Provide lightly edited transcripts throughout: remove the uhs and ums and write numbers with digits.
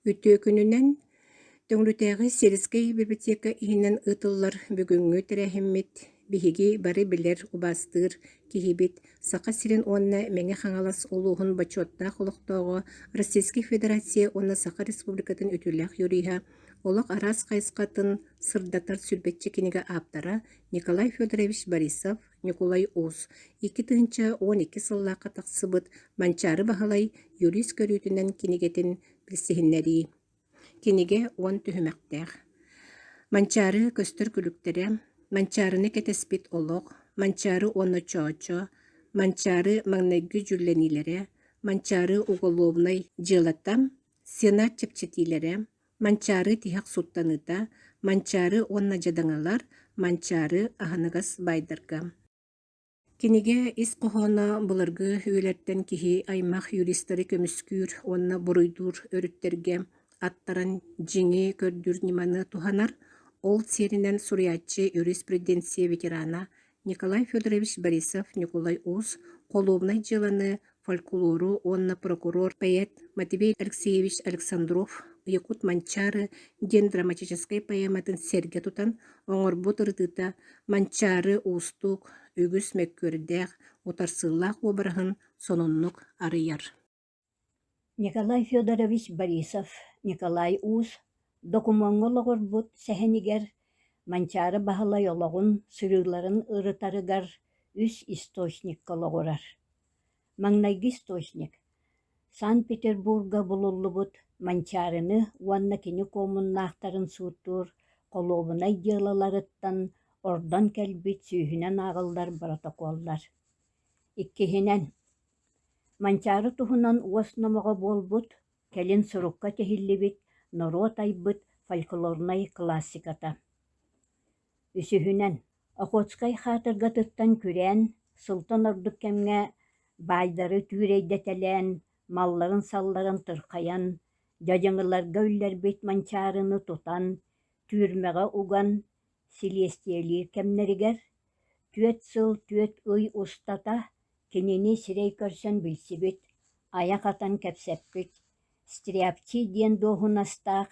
Үтүө күнүнэн! Төҥүлүтээҕи сельскэй библиотека иһинэн ыытыллар бүгүҥҥү тэрээһиммит биһиги бары билэр, убаастыыр киһибит, Саха сирин уонна Мэҥэ Хаҥалас улууһун бочуоттаах олохтооҕо, Российскай Федерация уонна Саха Республикатын үтүөлээх юриһа, олох араас хайысхатын сырдатар сүүрбэччэ кинигэ ааптара Николай Федорович Борисов Ньукулай Уус 2012 сыллаахха тахсыбыт Манчаары Баһылай юрист көрүүтүнэн кинигэтин билсиһиннэрии. Кинигэ 10 түһүмэхтээх. Манчаары көстөр күлүктэрэ, Манчаарыны кэтэспит олох, Манчаары уонна Чоочо, Манчаары маҥнайгы дьүүллэниилэрэ, Манчаары уголовнай дьыалата, Сенат чэпчэтиилэрэ, Манчаары тиһэх сууттаныыта, Манчаары уонна дьадаҥылар, Манчаары аһыныгас баайдарга. Кинигэ ис хоһооно былыргы үйэлэртэн киһи аймах юристары көмүскүүр уонна буруйдуур өрүттэргэ аттаран дьиҥи көрдүүр ньыманы туһанар, ол сиэринэн суруйааччы юриспруденция ветерана Николай Федорович Борисов-Ньукулай Уус холуобунай дьыаланы, фольклору уонна прокурор, поэт Матвей Алексеевич Александров «Якут Манчаары» диэн драматическай поэматын сэргэ тутан оҥорбут ырытыыта Манчаары уустук, үгүс мөккүөрдээх, утарсыылаах уобараһын сонуннук арыйар. Николай Федорович Борисов Николай Уус докумуоҥҥа олоҕурбут сэһэнигэр Манчаары Баһылай олоҕун сырыыларын ырытарыгар үс источникка олоҕурар. Маҥнайгы источник Санкт-Петербурга булуллубут Манчаарыны уонна кини куомуннаахтарын сууттуур холуобунай дьыалаларыттан ордон кэлбит сүүһүнэн ааҕыллар боротокуоллар. Иккиһинэн, Манчаары туһунан уос номоҕо буолбут, кэлин сурукка тиһиллибит норуот айбыт фольклорнай классиката. Үсүһүнэн, Охотскай хаатыргатыттан күрээн, сылтан ордук кэмҥэ баайдары түүрэйдэтэлээн, малларын-салларын тырхайан, дьадьаҥыларга үллэрбит Манчаарыны тутан, түүрмэҕэ уган, силиэстийэлиир кэмнэригэр 4 сыл 4 ый устата кинини сирэй көрсөн билсибит, айах атан кэпсэппит Стряпчий диэн дуоһунастаах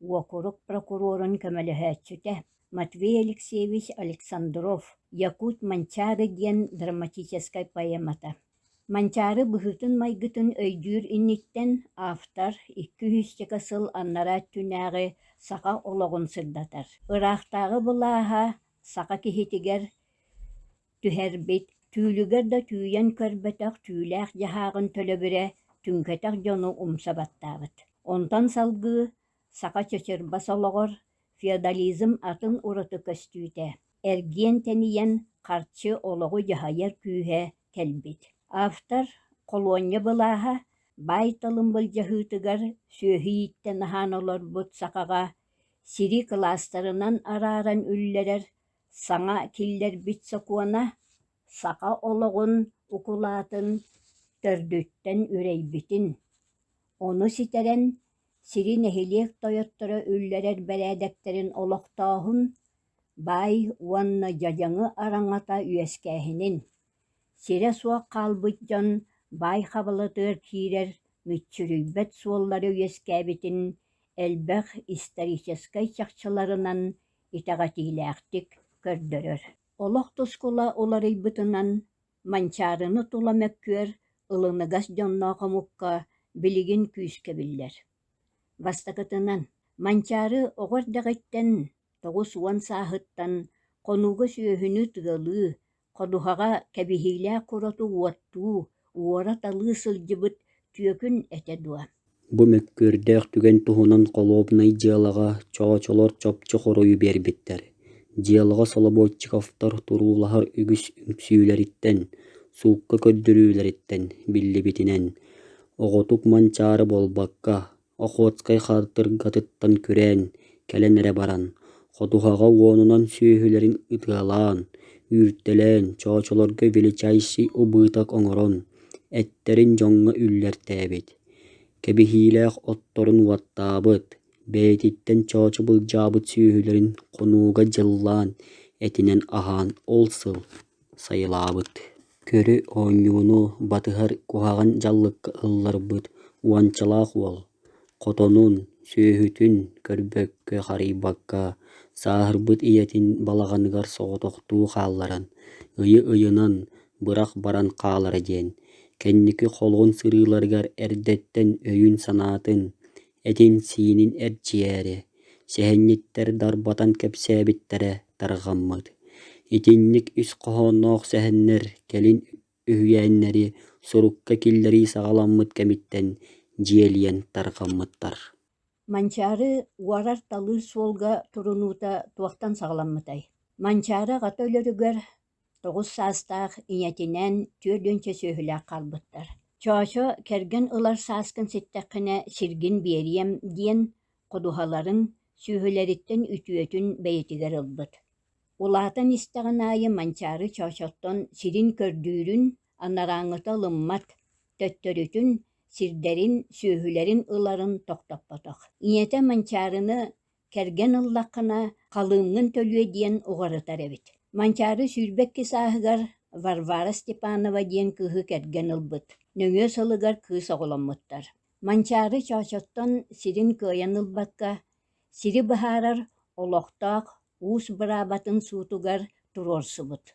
уокурук прокурорун көмөлөһөөччүтэ Матвей Алексеевич Александров «Якут Манчаары» диэн драматическай поэмата. Манчаары быһыытын-майгытын өйдүүр инниттэн автор 200 сыл анараа өттүнээҕи саха олоҕун сырдатар. Ыраахтааҕы былааһа саха киһитигэр түһэрбит, түүлүгэр да түүйэн көрбөтөх түүлээх дьаһааҕын төлөбүрэ түҥкэтэх дьону умса баттаабыт. Онтон салгыы саха чычырбас олоҕор феодализм атын ураты көстүүтэ, эргиэн тэнийэн харчы олоҕу дьаһайар күүһэ кэлбит. Автор холуонньа былааһа баай талым былдьаһыытыгар сүөһү ииттэн аһаан олорбут сахаҕа сири кылаастарынан арааран үллэрэр саҥа киллэрбит сокуона саха олоҕун укулаатын төрдүттэн үрэйбитин, ону ситэрэн сири нэһилиэк тойотторо үллэрэр бэрээдэктэрин олохтооһун, баай уонна дьадьаҥы араҥата үөскээһинин, сирэ суох хаалбыт дьон баай хабалатыгар киирэр мүччүрүйбэт суоллара үөскээбитин элбэх историческай чахчыларынан итэҕэтиилээхтик көрдөрөр. Олох тускула уларыйбытынан Манчаарыны тула мөккүөр ылыныгас дьонноох омукка билигин күүскэ биллэр. Бастакытынан, Манчаары оҕо эрдэҕиттэн 90 сааһыттан хонууга сүөһүнү тыалыы, ходуһаҕа кэбиһиилээх куроту уоттуу, уора-талыы сылдьыбыт түөкүн этэ дуо? Бу мөккүөрдээх түгэн туһунан холуобунай дьыалаҕа чоочолор чопчу хоруйу биэрбиттэр. Дьыалаҕа Солобуоччиковтар туруулаһар үгүс үҥсүүлэриттэн, суукка көрдөрүүлэриттэн биллибитинэн, оҕотук Манчаары буолбакка, Охотскай хаатыргатыттан күрээн, кэлэн эрэ баран, ходуһаҕа уонунан сүөһүлэрин ытыалаан, үүртэлээн, чоочолорго величайший убыток оҥорон, эттэрин дьоҥҥо үллэртээбит, кэбиһиилээх отторун уоттаабыт, бэйэтиттэн чоочо былдьаабыт сүөһүлэрин хонууга дьыллаан, этинэн аһаан ол сыл сайылаабыт. Көрү оонньууну батыһар куһаҕан дьаллыкка ылларбыт уончалаах уол хотонун, сүөһүтүн көрбөккө-харыйбакка, сааһырбыт ийэтин балаҕаныгар соҕотохтуу хаалларан, ыйы-ыйынан бырах баран хаалара диэн, кэнники холуон сырыыларыгар эрдэттэн өйүн-санаатын, этин-сиинин эрчийээри, сэһэнньиттэр дарбатан кэпсээбиттэрэ тарҕаммыт. Итинник ис хоһоонноох сэһэннэр кэлин үһүйээннэри сурукка киллэрии саҕаламмыт кэмиттэн дьиэлийэн тарҕаммыттар. Манчаары уорар-талыыр суолга турунуута туохтан саҕаламмытай? Манчаары аҕата өлөрүгэр 9 саастаах ийэтинээн 40 сүөһүлээх хаалбыттар. Чоочо кэргэн ылар сааскын ситтэххинэ сиргин биэриэм диэн ходуһаларын, сүөһүлэриттэн үтүөтүн бэйэтигэр ылбыт. Улаатан истэҕин аайы Манчаары Чоочоттон сирин көрдүүрүн анарааҥҥыта ылыммат, төттөрүтүн сирдэрин, сүөһүлэрин ыларын тохтоппотох. Ийэтэ Манчаарыны кэргэн ыллаххына халыымҥын төлүө диэн уҕарытар эбит. Манчаары 22 сааһыгар Варвара Степанова диэн кыыһы кэргэн ылбыт. Нөҥүө сылыгар кыыс оҕоломмуттар. Манчаары Чоочоттон сирин кыайан ылбакка, сири быһаарар олохтоох уус быраабатын суутугар туруорсубут.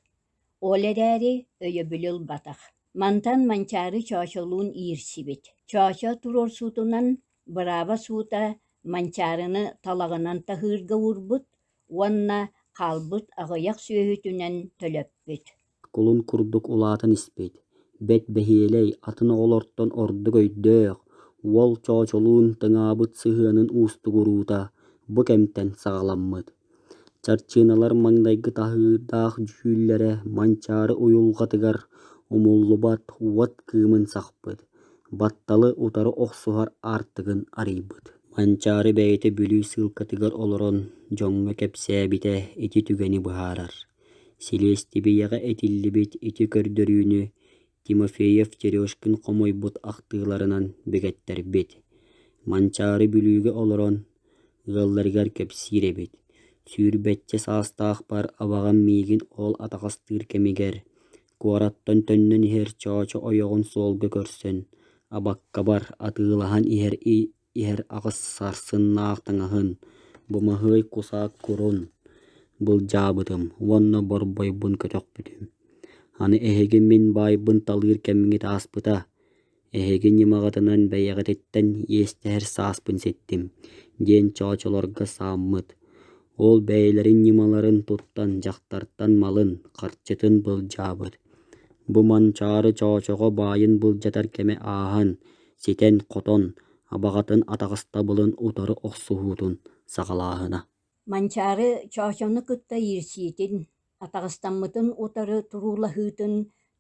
Ол эрээри өйөбүлү ылбатах. Мантан Манчаары Чоочолуун иирсибит. Чоочо туруорсуутунан бырааба суута Манчаарыны талаҕынан таһыырга уурбут уонна хаалбыт аҕыйах сүөһүтүнэн төлөппүт. Кулун курдук улаатан испит, бэрт бэһиэлэй, атын оҕолортон ордук өйдөөх, уол Чоочолуун тыҥаабыт сыһыанын уустугуруута бу кэмтэн саҕаламмыт. Чарчыыналар маҥнайгы таһыырдаах дьүүллэрэ Манчаары уйулҕатыгар умуллубат уот кыымын сахпыт, батталы утары охсуһар аартыгын арыйбыт. Манчаары бэйэтэ Бүлүү сыылкатыгар олорон дьоҥҥо кэпсээбитэ ити түгэни быһаарар. Силиэстибийэҕэ этиллибит ити көрдөрүүнү Тимофеев Терешкин хомуйбут ахтыыларынан бигэттэрбит. Манчаары Бүлүүгэ олорон ыалларыгар кэпсиир эбит: «Сүүрбэччэ саастаахпар абаҕам миигин ол атаҕастыыр кэмигэр, куораттан төннөн иһэр Чоочо ойоҕун суолга көрсөн, абаккабар атыылаһан иһэр иһэр аҕыс сарсыннаах таҥаһын, бумаһыай кусаак курун былдьаабытым уонна борбуйбун көтөхпүтүм. Аны эһиги мин баайбын талыыр кэмҥит ааспыта, эһиги ньымаҕытынан бэйэҕититтэн иэстэһэр сааспын ситтим» диэн чоочолорго сааммыт. Ол бэйэлэрин ньымаларын туттан дьахтартан малын, харчытын былдьаабыт. Бу Манчаары Чоочоҕо баайын былдьатар кэмэ ааһан, ситэн-хотон, абаҕатын атаҕастабылын утары охсуһуутун саҕалааһына. Манчаары Чоочону кытта иирсиитин, атаҕастаммытын утары туруулаһыытын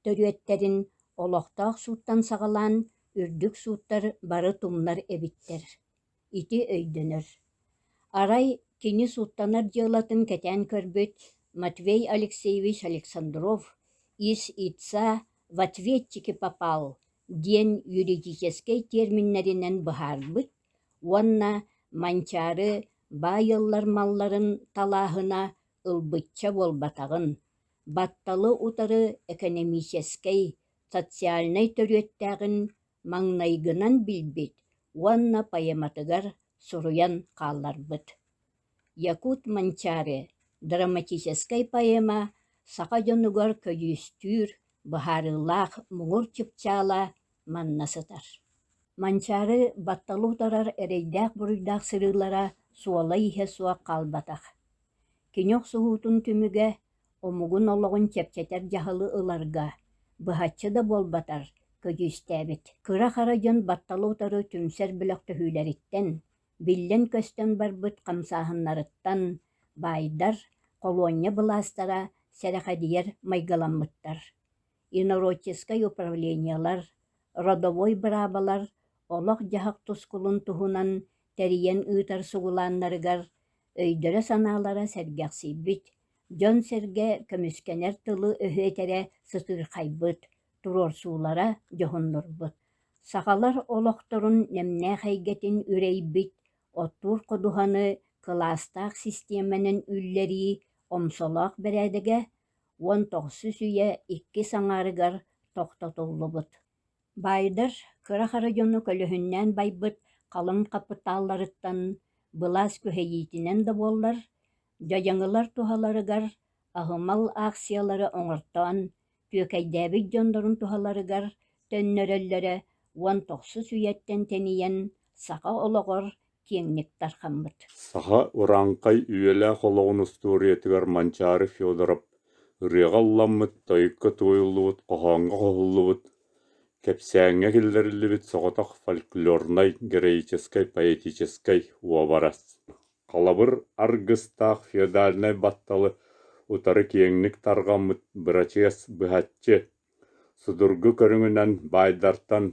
төрүөттэрин олохтоох сууттан саҕалаан үрдүк сууттар бары тумнар эбиттэр. Ити өйдөнөр. Арай кини сууттанар дьыалатын кэтээн көрбүт Матвей Алексеевич Александров «Из ИЦА в ответчики попал» диэн юридическэй тиэрминнэринэн быһаарбыт уонна Манчаары баай ыаллар малларын талааһына ылбычча буолбатаҕын, батталы утары экэнэмиичэскэй, социальнай төрүөттээҕин маҥнайгынан билбит уонна поэматыгар суруйан хаалларбыт. «Якут Манчаары» драматическай поэма саха дьонугар көдьүүстүүр быһаарыылаах муҥур чыпчаала манна сытар. Манчаары батталы утарар эрэйдээх-буруйдаах сырыылара суола-ииһэ суох хаалбатах. Кини охсуһуутун түмүгэ омугун олоҕун чэпчэтэр дьаһалы ыларга, быһаччы да буолбатар, көдьүүстээбит. Кыра-хара дьон батталы утары түмсэр бөлөхтөһүүлэриттэн, биллэн-көстөн барбыт хамсааһыннарыттан баайдар, холуонньа былаастара сэрэхэдийэр майгыламмыттар. Инородческай управлениелар, родовой быраабалар олох-дьаһах тускулун туһунан тэрийэн ыытар сугулааннарыгар өйдөрө-санаалара сэргэхсийбит, дьон-сэргэ көмүскэнэр тылы-өһү этэрэ сытыырхайбыт, туруорсуулара дьоһуннурбут. Сахалар олохторун нэмнээх эйгэтин үрэйбит, оттуур ходуһаны кылаастаах систиэмэнэн үллэрии омсолоох бэрээдэгэ 19-ус үйэ иккис аҥаарыгар тохтотуллубут. Баайдар кыра-хара дьону көлөһүннээн байбыт халыҥ хапытаалларыттан былаас күһэйиитинэн да буоллар, дьадьаҥылар туһаларыгар аһымал аахсыйалары оҥортоон, түөкэйдээбит дьоннорун туһаларыгар төннөрөллөрө 19-ус үйэттэн тэнийэн саха олоҕор киэҥник тарҕаммыт. Саха урааҥхай үйэлээх олоҕун устуоруйатыгар Манчаары Федоров ырыаҕа ылламмыт, тойукка туойуллубут, хоһооҥҥо хоһуллубут, кэпсээҥҥэ киллэриллибит соҕотох фольклорнай, героическай, поэтическай уобарас. Халабыр аргыстаах феодальнай батталы утары киэҥник тарҕаммыт бырачыас быһаччы, судургу көрүҥүнэн баайдартан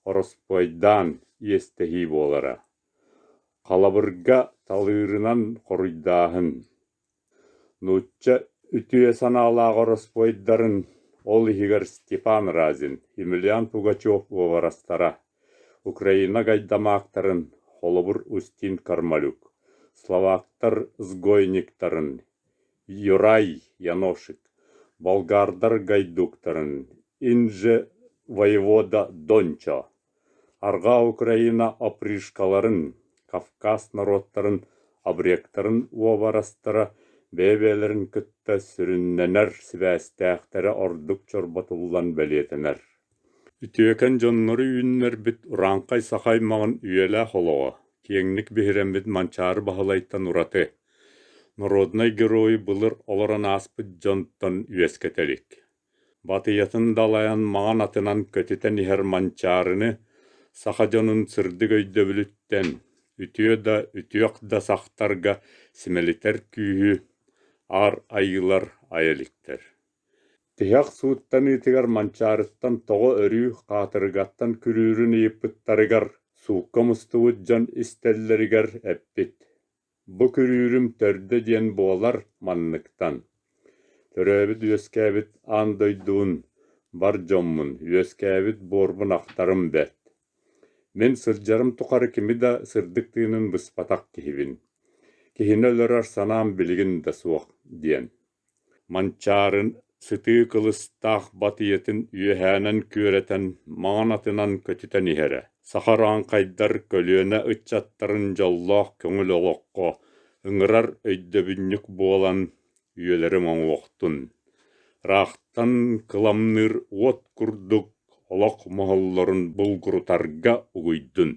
ороспуойдаан иэстэһии буолара. Халабырга талыырынан хоруйдааһын. Нуучча үтүө санаалаах ороспуойдарын, ол иһигэр Степан Разин, Емельян Пугачев уобарастара, Украина гайдамаактарын, холобур Устин Кармалюк, словактар сгойниктарын, Юрай Яношик, болгардар гайдуктарын, Инже воевода Дончо Арҕаа Украина опришкаларын, Кавказ норуоттарын абректарын уобарастара бэйэ-бэйэлэрин кытта сүрүннэнэр сибээстээхтэрэ ордук чорботуллан бэлиэтэнэр. Үтүөкэн дьоннору үүннэрбит урааҥхай саха аймаҕын үйэлээх олоҕо, киэҥник биһирэммит Манчаары Баһылайтан ураты, народнай геройу былыр олорон ааспыт дьонтон үөскэтэ илик. Батыйатын далайан маҥан атынан көтүтэн иһэр Манчаарыны саха дьонун сырдык өйдөбүлүттэн, үтүө да, үтүөх да сахтарга симэлитэр күүһү Аар Айыылар айа иликтэр. Тиһэх сууттаныытыгар Манчаарыттан тоҕо өрүү хаатыргаттан күрүүрүн ыйыппыттарыгар, суукка мустубут дьон истэллэригэр эппит: Бу күрүүрүм төрдө диэн буолар манныктан: төрөөбүт-үөскээбит аан дойдубун, бар дьоммун, үөскээбит буорбун ахтарым бэрт. Мин сылдьарым тухары кими да сырдык тыынын быспатах киһибин. Киһини өлөрөр санаам билигин да суох диэн. Манчаарын сытыы кылыстаах батыйатын үөһээнэн күөрэтэн, маҥан атынан көтүтэн иһэрэ. Саха урааҥхайдар көлүөнэ ыччаттарын дьоллоох көҥүл олоххо ыҥырар өйдөбүнньүк буолан үйэлэрим оҥуохтун. Ыраахтан кыламныыр уот курдук олох моһоллорун булгурутарга угуйдун.